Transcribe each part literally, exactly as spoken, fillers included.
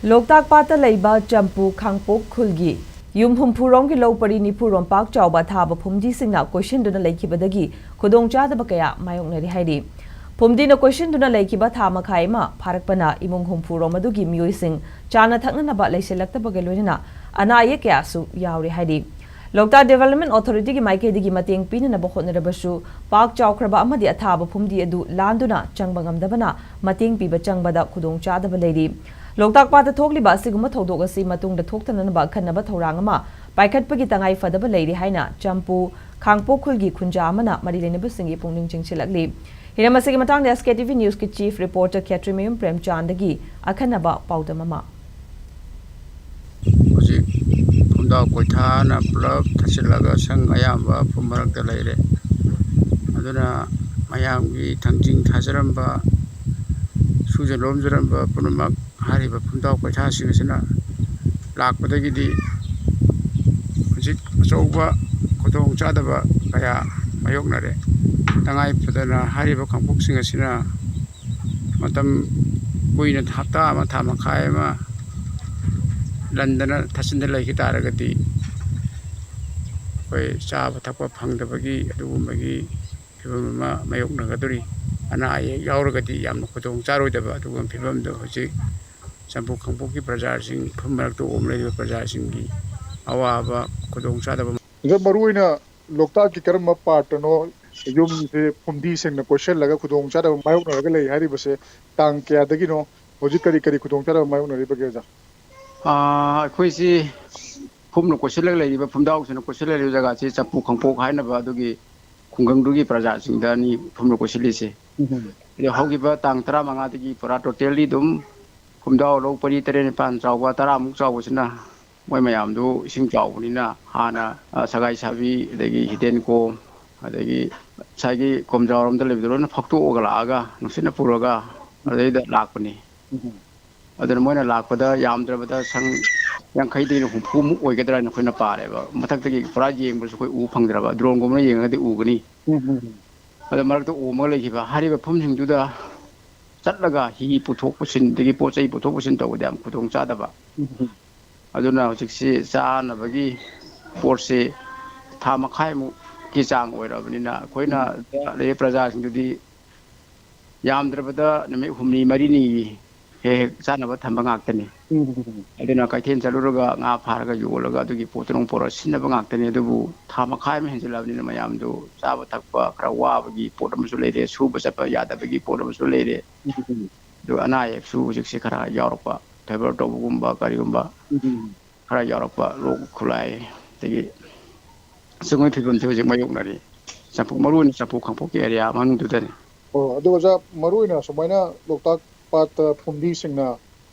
ꯂꯣꯛꯇꯥꯛ ꯄꯥꯠꯇ ꯂꯩꯕ ꯆꯝꯄꯨ ꯈꯥꯡꯄꯣꯛ ꯈꯨꯜꯒꯤ ꯌꯨꯝ ꯍꯨꯝꯐꯨ ꯔꯣꯝꯒꯤ ꯂꯧ ꯄꯔꯤ ꯅꯤꯐꯨ ꯔꯣꯝ ꯄꯥꯛ ꯆꯥꯎꯕ ꯑꯊꯥꯕ ꯐꯨꯝꯗꯤꯁꯤꯡꯅ ꯀꯣꯏꯁꯤꯟꯗꯨꯅ ꯂꯩꯈꯤꯕꯗꯒꯤ ꯈꯨꯗꯣꯡꯆꯥꯗꯕ ꯀꯌꯥ ꯃꯥꯌꯣꯛꯅꯔꯤ ꯍꯥꯏꯔꯤ꯫ ꯐꯨꯝꯗꯤꯅ ꯀꯣꯏꯁꯤꯟꯗꯨꯅ ꯂꯩꯈꯤꯕ ꯊꯥ ꯃꯈꯥꯏ ꯑꯃ ꯐꯥꯔꯛꯄꯅ ꯏꯃꯨꯡ ꯍꯨꯝꯐꯨ ꯔꯣꯝ ꯑꯗꯨꯒꯤ ꯃꯤꯑꯣꯏꯁꯤꯡ ꯆꯥꯅ ꯊꯛꯅꯅꯕ ꯂꯩꯁꯤꯜꯂꯛꯇꯕꯒ ꯂꯣꯏꯅꯅ ꯑꯅꯥ ꯑꯌꯦꯛ ꯀꯌꯥꯁꯨ ꯌꯥꯎꯔꯤ ꯍꯥꯏꯔꯤ꯫ ꯂꯣꯛꯇꯥꯛ ꯗꯤꯕꯦꯂꯞꯃꯦꯟ ꯑꯣꯊꯣꯔꯤꯇꯤꯒꯤ ꯃꯥꯏꯀꯩꯗꯒꯤ ꯃꯇꯦꯡ ꯄꯤꯅꯅꯕ ꯍꯣꯠꯅꯔꯕꯁꯨ ꯄꯥꯛ ꯆꯥꯎꯈ꯭ꯔꯕ ꯑꯃꯗꯤ ꯑꯊꯥꯕ ꯐꯨꯝꯗꯤ ꯑꯗꯨ ꯂꯥꯟꯗꯨꯅ ꯆꯪꯕ ꯉꯝꯗꯕꯅ ꯃꯇꯦꯡ ꯄꯤꯕ ꯆꯪꯕꯗ ꯈꯨꯗꯣꯡꯆꯥꯗꯕ ꯂꯩꯔꯤ꯫ ꯂꯣꯛꯇꯥꯛ ꯄꯥꯠꯇ ꯊꯣꯛꯂꯤꯕ ꯑꯁꯤꯒꯨꯝꯕ ꯊꯧꯗꯣꯛ ꯑꯁꯤ ꯃꯇꯨꯡꯗ ꯊꯣꯛꯇꯅꯅꯕ ꯑꯈꯟꯅꯕ ꯊꯧꯔꯥꯡ ꯑꯃ ꯄꯥꯏꯈꯠꯄꯒꯤ ꯇꯉꯥꯏ ꯐꯗꯕ ꯂꯩꯔꯤ ꯍꯥꯏꯅ ꯆꯝꯄꯨ ꯈꯥꯡꯄꯣꯛ ꯈꯨꯜꯒꯤ ꯈꯨꯟꯖꯥ ꯑꯃꯅ ꯃꯔꯤ ꯂꯩꯅꯕꯁꯤꯡꯒꯤ ꯄꯨꯛꯅꯤꯡ ꯆꯤꯡꯁꯤꯜꯂꯛꯂꯤ꯫ ꯍꯤꯔꯝ ꯑꯁꯤꯒꯤ ꯃꯇꯥꯡꯗ SKTV Newsꯀꯤ chief reporter ꯈꯦꯇ꯭ꯔꯤꯃꯌꯨꯝ ꯄ꯭ꯔꯦꯝꯆꯥꯟꯗꯒꯤ ꯑꯈꯟꯅꯕ ꯄꯥꯎꯗꯝ ꯑꯃ꯫ ꯍꯧꯖꯤꯛ ꯐꯨꯝꯗꯥꯎ ꯀꯣꯏꯊꯥꯅ ꯄꯨꯂꯞ ꯊꯠꯆꯤꯜꯂꯒ ꯁꯪ ꯑꯌꯥꯝꯕ ꯐꯨꯝ ꯃꯔꯛꯇ ꯂꯩꯔꯦ꯫ ꯑꯗꯨꯅ ꯃꯌꯥꯝꯒꯤ ꯊꯥꯡꯖꯤꯡ ꯊꯥꯖꯔꯝꯕ, ꯁꯨꯖ ꯂꯣꯝꯖꯔꯝꯕ ꯄꯨꯝꯅꯃꯛ ꯍꯥꯏꯔꯤꯕ ꯐꯨꯝꯗꯥꯎ ꯀꯣꯏꯊꯥꯁꯤꯡ ꯑꯁꯤꯅ ꯂꯥꯛꯄꯗꯒꯤꯗꯤ ꯍꯧꯖꯤꯛ ꯑꯆꯧꯕ ꯈꯨꯗꯣꯡꯆꯥꯗꯕ ꯀꯌꯥ ꯃꯥꯌꯣꯛꯅꯔꯦ꯫ ꯇꯉꯥꯏ ꯐꯗꯅ ꯍꯥꯏꯔꯤꯕ ꯈꯥꯡꯄꯣꯛꯁꯤꯡ ꯑꯁꯤꯅ ꯃꯇꯝ ꯀꯨꯏꯅ, ꯍꯞꯇꯥ ꯑꯃ, ꯊꯥ ꯃꯈꯥꯏ ꯑꯃ ꯂꯟꯗꯅ ꯊꯠꯆꯤꯟꯗ ꯂꯩꯈꯤ ꯇꯥꯔꯒꯗꯤ ꯑꯩꯈꯣꯏ ꯆꯥꯕ ꯊꯛꯄ ꯐꯪꯗꯕꯒꯤ ꯑꯗꯨꯒꯨꯝꯕꯒꯤ ꯐꯤꯕꯝ ꯑꯃ ꯃꯥꯌꯣꯛꯅꯒꯗꯧꯔꯤ꯫ ꯑꯅꯥ ꯑꯌꯦꯛ ꯌꯥꯎꯔꯒꯗꯤ ꯌꯥꯝꯅ ꯈꯨꯗꯣꯡ ꯆꯥꯔꯣꯏꯗꯕ ꯑꯗꯨꯒꯨꯝꯕ ꯐꯤꯕꯝꯗꯣ ꯍꯧꯖꯤꯛ ꯆꯝꯄꯨ ꯈꯥꯡꯄꯣꯛꯀꯤ ꯄ꯭ꯔꯖꯥꯁꯤꯡ, ꯐꯨꯝ ꯃꯔꯛꯇ ꯑꯣꯝ ꯂꯩꯔꯤꯕ ꯄ꯭ꯔꯖꯥꯁꯤꯡꯒꯤ ꯑꯋꯥꯕ, ꯈꯨꯗꯣꯡꯆꯥꯗꯕ꯫ ꯑꯗꯣ ꯃꯔꯨꯑꯣꯏꯅ ꯂꯣꯛꯇꯥꯛꯀꯤ ꯀꯔꯝꯕ ꯄꯥꯔꯠꯇꯅꯣ ꯌꯨꯝꯁꯦ ꯐꯨꯝꯗꯤꯁꯤꯡꯅ ꯀꯣꯏꯁꯤꯜꯂꯒ ꯈꯨꯗꯣꯡꯆꯥꯗꯕ ꯃꯥꯌꯣꯛꯅꯔꯒ ꯂꯩ ꯍꯥꯏꯔꯤꯕꯁꯦ ꯇꯥꯡ ꯀꯌꯥꯗꯒꯤꯅꯣ? ꯍꯧꯖꯤꯛ ꯀꯔꯤ ꯀꯔꯤ ꯈꯨꯗꯣꯡꯆꯥꯗꯕ ꯃꯥꯌꯣꯛꯅꯔꯤꯕꯒꯦ, ꯑꯣꯖꯥ? ꯑꯩꯈꯣꯏꯁꯤ ꯐꯨꯝꯅ ꯀꯣꯏꯁꯤꯜꯂꯒ ꯂꯩꯔꯤꯕ, ꯐꯨꯝꯗꯥꯎꯁꯤꯡꯅ ꯀꯣꯏꯁꯤꯜꯂꯒ ꯂꯩꯔꯤꯕ ꯖꯒꯥꯁꯤ ꯆꯝꯄꯨ ꯈꯥꯡꯄꯣꯛ ꯍꯥꯏꯅꯕ ꯑꯗꯨꯒꯤ ꯈꯨꯡꯒꯪꯗꯨꯒꯤ ꯄ꯭ꯔꯖꯥꯁꯤꯡꯗꯅꯤ ꯐꯨꯝꯅ ꯀꯣꯏꯁꯤꯜꯂꯤꯁꯦ꯫ ꯑꯗꯣ ꯍꯧꯈꯤꯕ ꯇꯥꯡ ꯇꯔꯥꯃꯉꯥꯗꯒꯤ ꯄꯨꯔꯥ totally ꯑꯗꯨꯝ ꯐꯨꯝꯗꯥꯎ ꯂꯧ ꯄꯔꯤ ꯇꯔꯦꯠ ꯅꯤꯄꯥꯜ ꯆꯥꯎꯕ, ꯇꯔꯥꯃꯨꯛ ꯆꯥꯎꯕꯁꯤꯅ ꯃꯣꯏ ꯃꯌꯥꯝꯗꯨ ꯏꯁꯤꯡ ꯆꯥꯎꯕꯅꯤꯅ ꯍꯥꯟꯅ, ꯑ, ꯁꯒꯥꯏ ꯁꯥꯕꯤ, ꯑꯗꯒꯤ ꯍꯤꯗꯦꯟ ꯀꯣꯝ, ꯑꯗꯒꯤ ꯉꯁꯥꯏꯒꯤ ꯀꯣꯝꯖꯥꯎꯔꯣꯝꯗ ꯂꯩꯕꯗꯣ ꯂꯣꯏꯅ ꯐꯛꯇꯣꯛꯑꯒ ꯂꯥꯛꯑꯒ, ꯅꯨꯡꯁꯤꯠꯅ ꯄꯨꯔꯒ ꯑꯗꯩꯗ ꯂꯥꯛꯄꯅꯤ꯫ ꯑꯗꯨꯅ ꯃꯣꯏꯅ ꯂꯥꯛꯄꯗ ꯌꯥꯝꯗ꯭ꯔꯕꯗ ꯁꯪ ꯌꯥꯡꯈꯩꯗꯒꯤꯅ ꯍꯨꯝꯐꯨꯃꯨꯛ ꯑꯣꯏꯒꯗ꯭ꯔꯥ ꯍꯥꯏꯅ ꯑꯩꯈꯣꯏꯅ ꯄꯥꯔꯦꯕ꯫ ꯃꯊꯛꯇꯒꯤ ꯄꯨꯔꯥ ꯌꯦꯡꯕꯁꯨ ꯑꯩꯈꯣꯏ ꯎꯕ ꯐꯪꯗ꯭ꯔꯕ, drone ꯒꯨꯝꯕꯅ ꯌꯦꯡꯉꯒꯗꯤ ꯎꯒꯅꯤ꯫ ꯑꯗꯨ ꯃꯔꯛꯇ ꯑꯣꯝꯃꯒ ꯂꯩꯈꯤꯕ ꯍꯥꯏꯔꯤꯕ ꯐꯨꯝꯁꯤꯡꯗꯨꯗ ꯆꯠꯂꯒ ꯍꯤ ꯄꯨꯊꯣꯛ ꯄꯨꯁꯤꯟ, ꯑꯗꯒꯤ ꯄꯣꯠ ꯆꯩ ꯄꯨꯊꯣꯛ ꯄꯨꯁꯤꯟ ꯇꯧꯕꯗ ꯌꯥꯝ ꯈꯨꯗꯣꯡ ꯆꯥꯗꯕ꯫ ꯑꯗꯨꯅ ꯍꯧꯖꯤꯛꯁꯤ ꯆꯥꯅꯕꯒꯤ ꯄꯣꯠꯁꯤ ꯊꯥ ꯃꯈꯥꯏꯃꯨꯛꯀꯤ ꯆꯥꯡ ꯑꯣꯏꯔꯕꯅꯤꯅ, ꯑꯩꯈꯣꯏꯅ ꯂꯩꯔꯤꯕ ꯄ꯭ꯔꯖꯥꯁꯤꯡꯗꯨꯗꯤ ꯌꯥꯝꯗ꯭ꯔꯕꯗ ꯅꯨꯃꯤꯠ ꯍꯨꯝꯅꯤ ꯃꯔꯤꯅꯤ ꯍꯦꯛ ꯍꯦꯛ ꯆꯥꯅꯕ ꯊꯝꯕ ꯉꯥꯛꯇꯅꯤ꯫ ꯑꯗꯨꯅ ꯀꯩꯊꯦꯜ ꯆꯠꯂꯨꯔꯒ ꯉꯥ ꯐꯥꯔꯒ ꯌꯣꯜꯂꯒ ꯑꯗꯨꯒꯤ ꯄꯣꯠꯇꯨ ꯅꯨꯡ ꯄꯨꯔꯒ ꯁꯤꯖꯤꯟꯅꯕ ꯉꯥꯛꯇꯅꯤ꯫ ꯑꯗꯨꯕꯨ ꯊꯥ ꯃꯈꯥꯏ ꯑꯃ ꯍꯦꯟꯖꯜꯂꯛꯑꯕꯅꯤꯅ ꯃꯌꯥꯝꯗꯨ ꯆꯥꯕ ꯊꯛꯄ ꯈꯔ ꯋꯥꯕꯒꯤ ꯄꯣꯠ ꯑꯃꯁꯨ ꯂꯩꯔꯦ, ꯁꯨꯕ ꯆꯠꯄ ꯌꯥꯗꯕꯒꯤ ꯄꯣꯠ ꯑꯃꯁꯨ ꯂꯩꯔꯦ꯫ ꯑꯗꯨ ꯑꯅꯥ ꯑꯌꯦꯛꯁꯨ ꯍꯧꯖꯤꯛꯁꯦ ꯈꯔ ꯌꯥꯎꯔꯛꯄ, ꯐꯦꯚꯔ ꯇꯧꯕꯒꯨꯝꯕ ꯀꯔꯤꯒꯨꯝꯕ ꯈꯔ ꯌꯥꯎꯔꯛꯄ, ꯂꯣꯛ ꯈꯨꯂꯥꯏ, ꯑꯗꯒꯤ ꯁꯤꯒꯨꯝꯕꯩ ꯐꯤꯕꯝꯁꯦ ꯍꯧꯖꯤꯛ ꯃꯥꯌꯣꯛꯅꯔꯤ꯫ ꯆꯝꯄꯨ-, ꯃꯔꯨ ꯑꯣꯏꯅ ꯆꯝꯄꯨ ꯈꯥꯡꯄꯣꯛꯀꯤ ꯑꯦꯔꯤꯌꯥ ꯃꯅꯨꯡꯗꯨꯗꯅꯤ꯫ ꯑꯣ, ꯑꯗꯨ ꯑꯣꯖꯥ, ꯃꯔꯨ ꯑꯣꯏꯅ ꯁꯨꯃꯥꯏꯅ ꯂꯣꯛꯇꯥꯛ ꯄꯥꯠꯇ ꯐꯨꯝꯗꯤꯁꯤꯡꯅ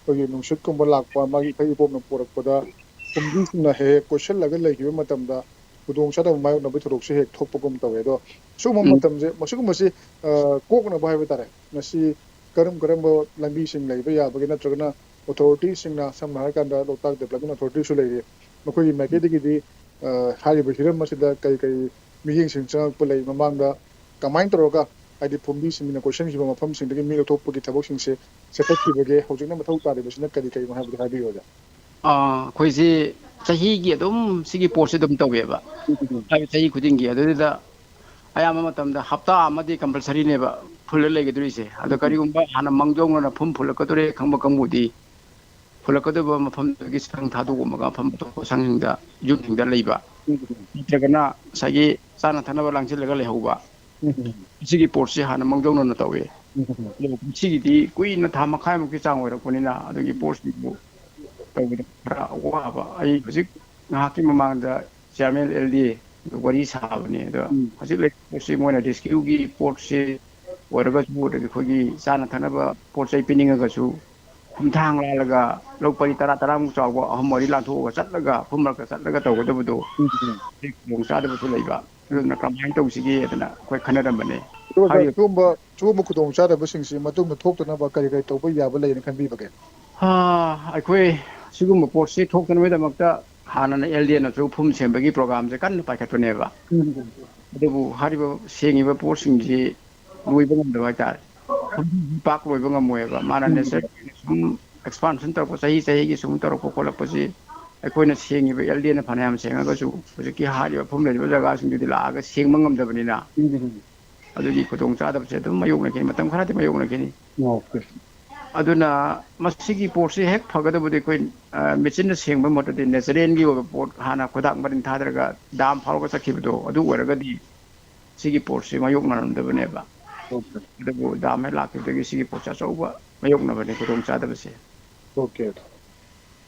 ꯑꯩꯈꯣꯏꯒꯤ ꯅꯨꯡꯁꯤꯠꯀꯨꯝꯕ ꯂꯥꯛꯄ, ꯃꯥꯒꯤ ꯏꯊꯩ ꯏꯄꯣꯝꯅ ꯄꯨꯔꯛꯄꯗ ꯐꯨꯝꯗꯤꯁꯤꯡꯅ ꯍꯦꯛ ꯍꯦꯛ ꯀꯣꯏꯁꯤꯜꯂꯒ ꯂꯩꯈꯤꯕ ꯃꯇꯝꯗ ꯈꯨꯗꯣꯡꯆꯥꯗꯕ ꯃꯥꯌꯣꯛꯅꯕꯒꯤ ꯊꯧꯗꯣꯛꯁꯦ ꯍꯦꯛ ꯊꯣꯛꯄꯒꯨꯝ ꯇꯧꯋꯦ꯫ ꯑꯗꯣ ꯁꯤꯒꯨꯝꯕ ꯎꯝ꯫ ꯃꯇꯝꯁꯦ, ꯃꯁꯤꯒꯨꯝꯕꯁꯤ, ꯑ, ꯀꯣꯛꯅꯕ ꯍꯥꯏꯕ ꯇꯥꯔꯦ, ꯃꯁꯤ ꯀꯔꯝ ꯀꯔꯝꯕ ꯂꯝꯕꯤꯁꯤꯡ ꯂꯩꯕ ꯌꯥꯕꯒꯦ? ꯅꯠꯇ꯭ꯔꯒꯅ ꯑꯣꯊꯣꯔꯤꯇꯤꯁꯤꯡꯅ, ꯁꯝꯅ ꯍꯥꯏꯔꯀꯥꯟꯗ ꯂꯣꯛꯇꯥꯛ ꯗꯦꯕꯂꯞꯃꯦꯟ ꯑꯣꯊꯣꯔꯤꯇꯤꯁꯨ ꯂꯩꯔꯤ, ꯃꯈꯣꯏꯒꯤ ꯃꯥꯏꯀꯩꯗꯒꯤꯗꯤ, ꯑ, ꯍꯥꯏꯔꯤꯕ ꯍꯤꯔꯝ ꯑꯁꯤꯗ ꯀꯔꯤ ꯀꯔꯤ ꯃꯤꯠꯌꯦꯡꯁꯤꯡ ꯆꯪꯉꯛꯄ ꯂꯩ? ꯃꯃꯥꯡꯗ ꯀꯃꯥꯏꯅ ꯇꯧꯔꯒ, ꯍꯥꯏꯗꯤ ꯐꯨꯝꯗꯤꯁꯤꯡꯅ ꯀꯣꯏꯁꯤꯟꯈꯤꯕ ꯃꯐꯝꯁꯤꯡꯗꯒꯤ ꯃꯤ ꯂꯧꯊꯣꯛꯄꯒꯤ ꯊꯕꯛꯁꯤꯡꯁꯦ ꯆꯠꯊꯈꯤꯕꯒꯦ? ꯍꯧꯖꯤꯛꯅ ꯃꯊꯧ ꯇꯥꯔꯤꯕꯁꯤꯅ ꯀꯔꯤ ꯀꯔꯤꯅꯣ ꯍꯥꯏꯕꯗꯨ ꯍꯥꯏꯕꯤꯌꯨ, ꯑꯣꯖꯥ꯫ ꯑꯥ, ꯑꯩꯈꯣꯏꯁꯤ ꯆꯍꯤꯒꯤ ꯑꯗꯨꯝ ꯁꯤꯒꯤ ꯄꯣꯠꯁꯤ ꯑꯗꯨꯝ ꯇꯧꯋꯦꯕ꯫ ꯎꯝ꯫ ꯍꯥꯏꯕꯗꯤ ꯆꯍꯤ ꯈꯨꯗꯤꯡꯒꯤ꯫ ꯑꯗꯨꯗꯨꯗ ꯑꯌꯥꯝꯕ ꯃꯇꯝꯗ ꯍꯞꯇꯥ ꯑꯃꯗꯤ ꯀꯝꯄꯜꯁꯔꯤꯅꯦꯕ ꯐꯨꯜꯂ ꯂꯩꯒꯗꯣꯔꯤꯁꯦ꯫ ꯑꯗꯣ ꯎꯝ꯫ ꯀꯔꯤꯒꯨꯝꯕ ꯍꯥꯟꯅ ꯃꯥꯡꯖꯧꯅꯅ ꯐꯨꯝ ꯐꯨꯜꯂꯛꯀꯗꯣꯔꯦ ꯈꯪꯕ ꯀꯥꯡꯕꯨꯗꯤ ꯐꯨꯜꯂꯛꯀꯗꯧꯕ ꯃꯐꯝꯗꯨꯗꯒꯤ ꯁꯪ ꯊꯥꯗꯣꯛꯑꯝꯃꯒ ꯑꯐꯝ ꯑꯇꯣꯞꯄ ꯁꯪꯁꯤꯡꯗ, ꯌꯨꯝꯁꯤꯡꯗ ꯂꯩꯕ꯫ ꯎꯝ꯫ ꯅꯠꯇ꯭ꯔꯒꯅ ꯉꯁꯥꯏꯒꯤ ꯆꯥꯅ ꯊꯛꯅꯕ ꯂꯥꯡꯁꯤꯜꯂꯒ ꯂꯩꯍꯧꯕ꯫ ꯎꯝ꯫ ꯁꯤꯒꯤ ꯄꯣꯠꯁꯤ ꯍꯥꯟꯅ ꯃꯥꯡꯖꯧꯅꯅ ꯇꯧꯋꯦ꯫ ꯎꯝ꯫ ꯑꯗꯣ ꯀꯨꯝꯁꯤꯒꯤꯗꯤ ꯀꯨꯏꯅ ꯊꯥ ꯃꯈꯥꯏꯃꯨꯛꯀꯤ ꯆꯥꯡ ꯑꯣꯏꯔꯛꯄꯅꯤꯅ ꯑꯗꯨꯒꯤ ꯄꯣꯠꯁꯤꯕꯨ ꯇꯧꯕꯗ ꯈꯔ ꯋꯥꯕ꯫ ꯑꯩ ꯍꯧꯖꯤꯛ ꯉꯥꯏꯍꯥꯛꯀꯤ ꯃꯃꯥꯡꯗ ꯆꯤꯌꯥꯔꯃꯦꯟ ꯑꯦꯜ ꯗꯤ ꯋꯥꯔꯤ ꯁꯥꯕꯅꯦ꯫ ꯑꯗꯣ ꯎꯝ꯫ ꯍꯧꯖꯤꯛ ꯂꯩꯔꯤꯕ ꯄꯣꯠꯁꯤ ꯃꯣꯏꯅ ꯔꯦꯁꯀ꯭ꯌꯨꯒꯤ ꯄꯣꯠꯁꯤ ꯑꯣꯏꯔꯒꯁꯨ, ꯑꯗꯒꯤ ꯑꯩꯈꯣꯏꯒꯤ ꯆꯥꯅ ꯊꯛꯅꯕ ꯄꯣꯠ ꯆꯩ ꯄꯤꯅꯤꯡꯉꯒꯁꯨ ꯈꯣꯡꯊꯥꯡ ꯂꯥꯜꯂꯒ ꯂꯧ ꯄꯔꯤ ꯇꯔꯥ, ꯇꯔꯥꯃꯨꯛ ꯆꯥꯎꯕ ꯑꯍꯨꯝ ꯃꯔꯤ ꯂꯥꯟꯊꯣꯛꯑꯒ ꯆꯠꯂꯒ ꯐꯨꯝ ꯃꯔꯛꯇ ꯆꯠꯂꯒ ꯇꯧꯒꯗꯕꯗꯣ ꯎꯝ꯫ ꯍꯧꯖꯤꯛ ꯈꯨꯗꯣꯡꯆꯥꯗꯕꯁꯨ ꯂꯩꯕ꯫ ꯑꯗꯨꯅ ꯀꯃꯥꯏꯅ ꯇꯧꯁꯤꯒꯦ ꯑꯗꯨꯅ ꯑꯩꯈꯣꯏ ꯈꯟꯅꯔꯝꯕꯅꯦ꯫ ꯑꯗꯨꯒ ꯍꯥꯏꯔꯤꯕ ꯁꯤꯒꯨꯝꯕ, ꯁꯤꯒꯨꯝꯕ ꯈꯨꯗꯣꯡꯆꯥꯗꯕꯁꯤꯡꯁꯤ ꯃꯇꯨꯡꯗ ꯊꯣꯛꯇꯅꯕ ꯀꯔꯤ ꯀꯔꯤ ꯇꯧꯕ ꯌꯥꯕ ꯂꯩꯅ ꯈꯟꯕꯤꯕꯒꯦ? ꯑꯥ, ꯑꯩꯈꯣꯏ ꯁꯤꯒꯨꯝꯕ ꯄꯣꯠꯁꯤ ꯊꯣꯛꯇꯅꯕꯒꯤꯗꯃꯛꯇ ꯍꯥꯟꯅꯅ ꯑꯦꯜ ꯗꯤ ꯑꯦꯅꯁꯨ ꯐꯨꯝ ꯁꯦꯝꯕꯒꯤ ꯄ꯭ꯔꯣꯒꯥꯝꯁꯦ ꯀꯟꯅ ꯄꯥꯏꯈꯠꯄꯅꯦꯕ꯫ ꯎꯝ꯫ ꯑꯗꯨꯕꯨ ꯍꯥꯏꯔꯤꯕ ꯁꯦꯡꯉꯤꯕ ꯄꯣꯠꯁꯤꯡꯁꯤ ꯂꯣꯏꯕ ꯉꯝꯗꯕ ꯍꯥꯏꯇꯥꯔꯦ꯫ ꯄꯥꯛ ꯂꯣꯏꯕ ꯉꯝꯃꯣꯏꯕ꯫ ꯃꯥꯅ ꯎꯝ꯫ ꯅꯦꯆꯔꯒꯤ ꯑꯣꯏꯅ ꯁꯨꯝ ꯑꯦꯛꯁꯄꯥꯟꯁꯟ ꯇꯧꯔꯛꯄ, ꯆꯍꯤ ꯆꯍꯤꯒꯤ ꯁꯨꯝ ꯇꯧꯔꯛꯄ ꯈꯣꯠꯂꯛꯄꯁꯤ, ꯑꯩꯈꯣꯏꯅ ꯁꯦꯡꯉꯤꯕ ꯑꯦꯜ ꯗꯤ ꯑꯦꯟꯅ ꯐꯅꯌꯥꯝ ꯁꯦꯡꯉꯒꯁꯨ, ꯍꯧꯖꯤꯛꯀꯤ ꯍꯥꯏꯔꯤꯕ ꯃꯐꯝ ꯂꯩꯔꯤꯕ ꯖꯒꯥꯁꯤꯡꯗꯨꯗꯤ ꯂꯥꯛꯑꯒ ꯁꯦꯡꯕ ꯉꯝꯗꯕꯅꯤꯅ, ꯎꯝ꯫ ꯑꯗꯨꯒꯤ ꯈꯨꯗꯣꯡꯆꯥꯗꯕꯁꯦ ꯑꯗꯨꯝ ꯃꯥꯌꯣꯛꯅꯈꯤꯅꯤ, ꯃꯇꯝ ꯈꯔꯗꯤ ꯃꯥꯌꯣꯛꯅꯈꯤꯅꯤ꯫ ꯑꯣꯀꯦ꯫ ꯑꯗꯨꯅ ꯃꯁꯤꯒꯤ ꯄꯣꯠꯁꯤ ꯍꯦꯛ ꯐꯒꯗꯕꯗꯤ ꯑꯩꯈꯣꯏ, ꯑ, ꯃꯦꯆꯤꯟꯅ ꯁꯦꯡꯕ ꯃꯍꯨꯠꯇꯗꯤ ꯅꯦꯆꯔꯦꯜꯒꯤ ꯑꯣꯏꯕ ꯄꯣꯠ ꯍꯥꯟꯅ ꯈꯨꯗꯥꯡ ꯃꯔꯤꯟ ꯊꯥꯗꯔꯒ ꯗꯥꯝ ꯐꯥꯎꯔꯒ ꯆꯠꯈꯤꯕꯗꯣ, ꯑꯗꯨ ꯑꯣꯏꯔꯒꯗꯤ ꯁꯤꯒꯤ ꯄꯣꯠꯁꯤ ꯃꯥꯌꯣꯛꯅꯔꯝꯗꯕꯅꯦꯕ꯫ ꯑꯣꯀꯦ꯫ ꯑꯗꯨꯕꯨ ꯗꯥꯝ ꯍꯦꯛ ꯂꯥꯛꯈꯤꯕꯗꯒꯤ ꯁꯤꯒꯤ ꯄꯣꯠꯁꯦ ꯑꯆꯧꯕ ꯃꯥꯌꯣꯛꯅꯕꯅꯦ ꯈꯨꯗꯣꯡꯆꯥꯗꯕꯁꯦ꯫ ꯑꯣꯀꯦ꯫